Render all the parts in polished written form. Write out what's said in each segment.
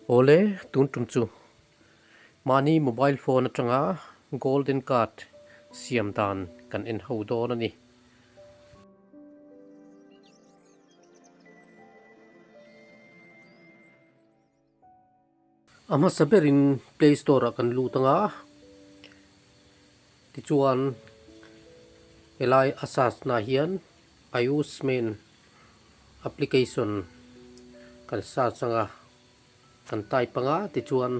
Awle, tun tum chu mahni mobile phone atanga golden card siam dan kan en ho dawn a ni. A hmasa berin play store ah kan lut anga tichuan helai a search na hian Ayushman application kan search anga kan type anga tichuan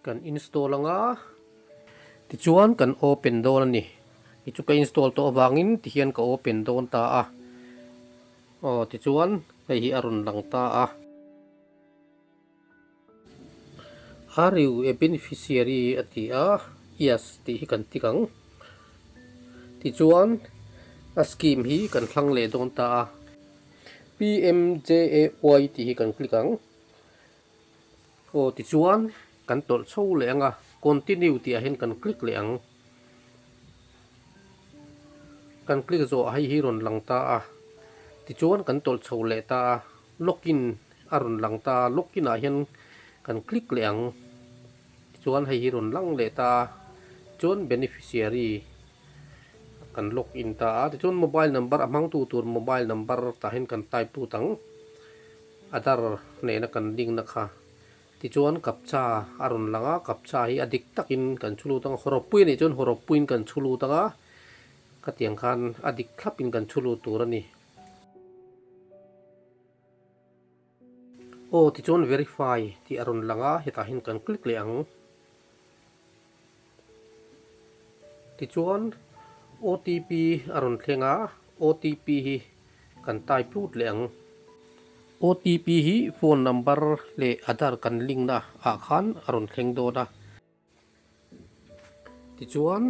kan install anga tichuan kan open dawn a ni tichu ka install tawh avangin tihian ka open dawn ta a aw tichuan hei hi a rawn lang ta a. Are you a beneficiary a ti a, yes tih hi kan tik ang. Tichuan a scheme hi kan thlang leh dawn ta a, PMJAY tih hi kan click ang. Aw tichuan kan tawlh chho leh ang a, continue tih ah hian kan click leh ang. Kan click zawh ah hei hi rawn lang ta a, tichuan kan tawlh chho leh ta a, login a rawn lang ta a, login ah hian kan click leh ang, tichuan hei hi rawn lang leh ta a, chuan beneficiary kan login ta a, tichuan mobile number a hmangtu tur mobile number tah hian kan type lut ang, Aadhaar nena kan link na kha. Tichuan kapcha a rawn lang a, kapcha hi a dik takin kan chhu lut ang a, hawrawppui a nih chuan hawrawppuiin kan chhu lut ang a, khatiang khan a dik thlapin kan chhu lut tur a ni. Aw tichuan verify tih a rawn lang a, hetah hian kan click leh ang. Tichuan OTP a rawn thleng a, OTP hi kan type lut leh ang. OTP hi phone number leh Aadhaar kan link na ah khan a rawn thleng dawn a. Tichuan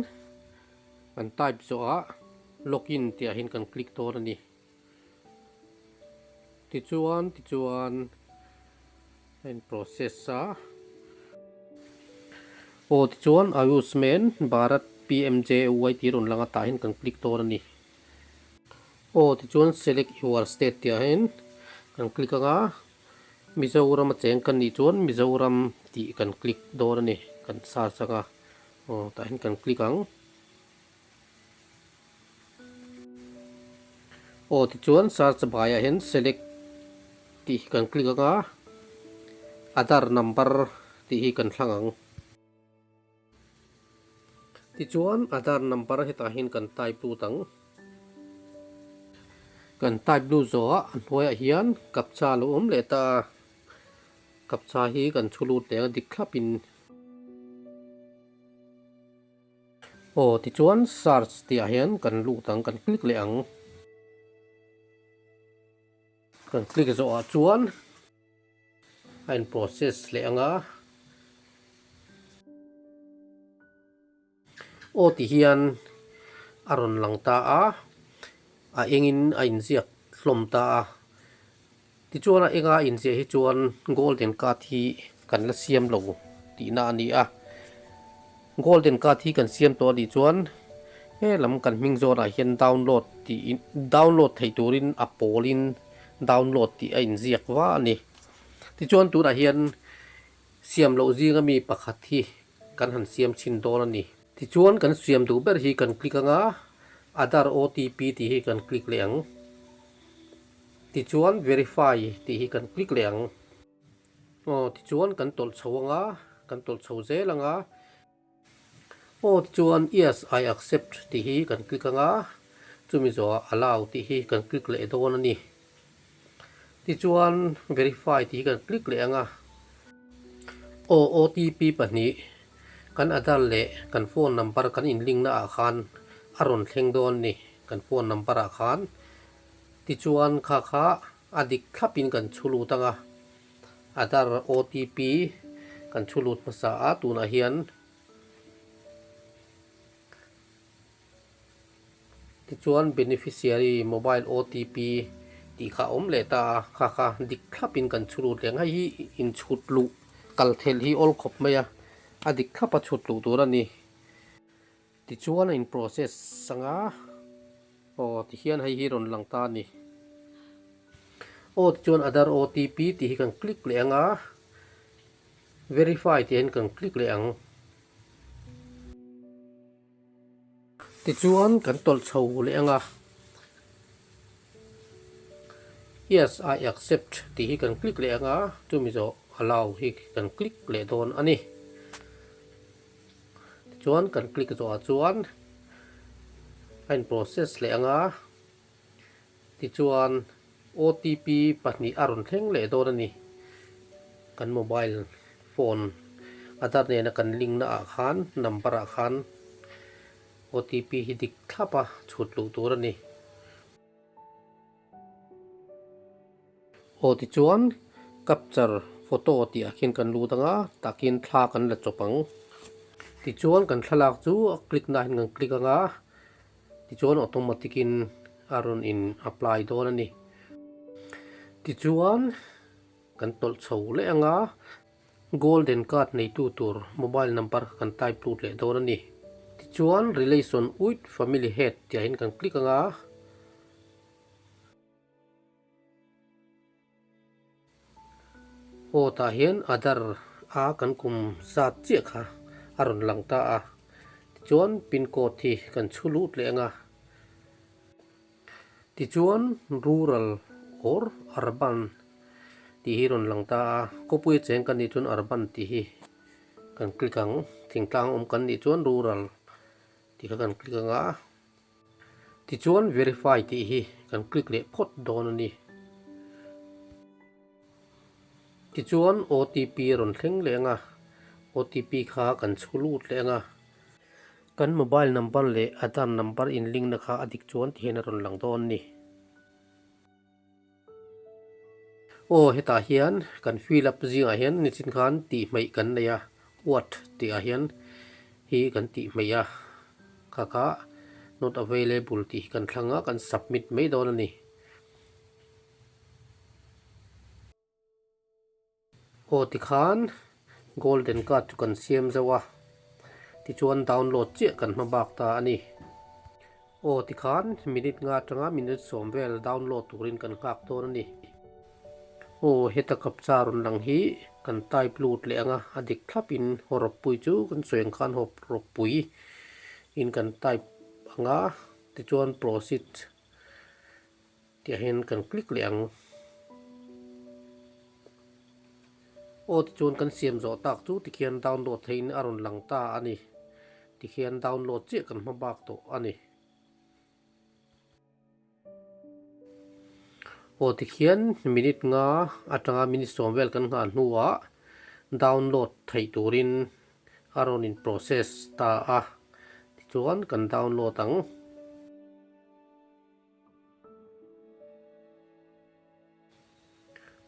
kan type zawh ah login tih ah hian kan click dawn a ni. Tichuan tichuan a in process a. Aw tichuan Ayushman Bharat PMJAY tih rawn lang a tah hian kan click dawn a ni. Aw tichuan select your state tih ah hian kan click ang a, Mizoram a cheng kan nih chuan Mizoram tih kan click dawn a ni, kan search ang a, aw tah hian kan click ang. Aw tichuan search baiah hian select tih hi kan click ang a, Aadhaar number tih hi kan thlang ang. Tichuan Aadhaar number hetah hian kan type lut ang. Kan type lut zawhah a hnuaiah hian captcha a lo awm leh ta a, captcha hi kan chhu lut leh ang a dik thlapin. Aw tichuan search tih ah hian kan lut ang kan click leh ang. Kan click zawh ah chuan a in process leh ang a. Aw ti hian a rawn lang ta a, a engin a inziak hlawm ta a. Tichuan a enga inziah hi chuan golden card hi kan la siam lo tihna a ni a. Golden card hi kan siam tawh a nih chuan he lam kan hming zawnah hian download tih download theih turin a pawlin download tih a inziak va a ni. Tichuan tunah hian siam loh zinga mi pakhat hi kan han siam chhin dawn a ni. Tichuan kan siam duh ber hi kan click anga Aadhaar OTP tih hi kan click leh ang. Tichuan verify tih hi kan click leh ang. Aw tichuan kan tawlh chho ang a, kan tawlh chho zel ang a. Aw tichuan yes I accept tih hi kan click ang a, chumi zawhah allow tih hi kan click leh dawn a ni. Tichuan verify tih hi kan click leh ang a. Aw OTP pahnih kan Aadhaar leh kan phone number kan in link na ah khan a rawn thleng dawn a ni, kan phone number ah khan. Tichuan kha kha a dik thlapin kan chhu lut ang a, Aadhaar OTP kan chhu lut hmasa a tunah hian tichuan beneficiary mobile OTP tih kha a awm leh ta a, kha kha dik thlapin kan chhu lut leh ang. Hei hi inchhut luh kal thelh hi awl khawp mai a, a dik thlap a chhut luh tur a ni. Tichuan a in process ang a, aw tihian hei hi rawn lang ta a ni. Aw tichuan Aadhaar OTP tih hi kan click leh ang a, Verify tih hian kan click leh ang. Tichuan kan tawlh chho leh ang a. Yes, I accept tih hi kan click leh ang a, chumi zawh allow hi kan click leh dawn a ni. Tichuan kan click zawhah chuan a in process leh ang a, tichuan OTP pahnih a rawn thleng leh dawn a ni. Kan mobile phone Aadhaar nena kan link na ah khan number ah khan OTP hi dik thlap a chhut luh tur a ni. Aw tichuan capture photo tih ah khian kan lut anga takin thla kan la chawp ang. Tichuan kan thlalak chu a click na hian kan click anga tichuan automatic in a rawn in apply dawn a ni. Tichuan kan tawlh chho leh anga golden card neitu tur mobile number kha kan type lut leh dawn a ni. Tichuan relation with family head tih ah hian kan click anga. Aw tah hian Aadhaar a kan kum zat chiah kha a rawn lang ta a, tichuan pin code hi kan chhu lut leh ang a, tichuan rural or urban tih hi rawn lang ta a, khawpui a cheng kan nih chuan urban tih hi kan click ang, thingtlang awm kan nih chuan rural tih kha kan click ang a. Tichuan verify tih hi kan click leh phawt dawn a ni. Tichuan OTP a rawn thleng leh ang a, OTP kha kan chhu lut leh ang a. Kan mobile number leh Aadhaar number in link na kha a dik chuan ti hian a rawn lang dawn a ni. Aw hetah hian kan fill up zingah hian nichin khan tih hmeih kan nei a what tih ah hian hi kan tih hmeih a kha kha not available tih hi kan thlang a kan submit mai dawn a ni. Aw tikhan golden card chu kan siam zauh a, tichuan download chiah kan hma bak ta a ni. Aw tikhan minute nga atanga minute sawm vel download turin kan nghak dawn a ni. Aw heta captcha rawn lang hi kan type lut leh ang a, a dik thlap in hawrawppui chu kan sawi ang khan hawrawppui in kan type ang a, tichuan proceed Tih ah hian kan click leh ang. Aw tichuan kan siam zawh tak chu tikhian download theihin a rawn lang ta a ni. Tikhian download chiah kan hma bak tawh a ni. Aw tikhian minute nga atanga minute sawm vel kan nghah hnuah download theih turin a rawn in process ta a. Tichuan kan download ang.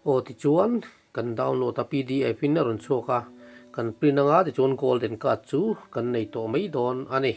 Aw tichuan kan download a pdf in a rawn chhuak a, kan print anga tichuan golden card chu kan nei tawh mai dawn a ni.